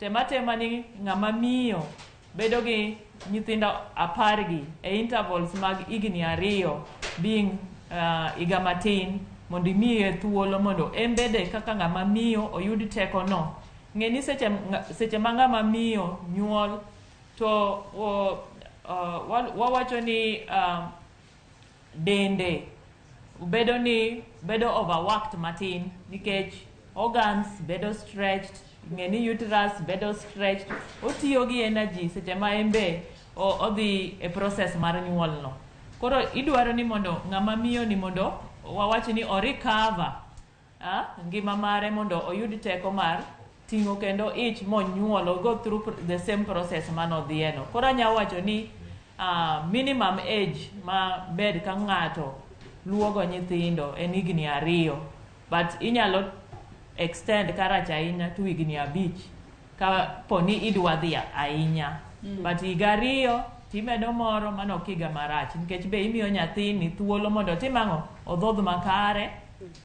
Tema ni ng'ama miyo bedo gi nyithindo 10 gi e intervals mag higni 2, being higa matin, mondo imiye thuolo mondo en bende kaka ng'ama miyo oyud teko no. Ng'e ni seche ma ng'ama miyo nyuol to wawacho ni dende bedo ni bedo overworked matin nikech organs bedo stretched. Ng'e ni uterus bedo stretched, otiyo gi energy seche ma en be odhi e process mar nyuol no. Koro idwaro ni mondo ng'ama miyo ni mondo wawach ni o recover ngima mare mondo oyud teko mar ting'o kendo ich monyuol, o go through the same process manodhiye no. Koro anya wacho ni minimum age ma bed ka ng'ato luogo nyithindo en higni 2, but inyalo extend karach ahinya to higni 5 ka po ni idwa dhi ahinya. But higa 2 timedo moro, mano ok higa marach, nikech be imiyo nyathini thuolo mondo otim ang'o? Odhodh makare.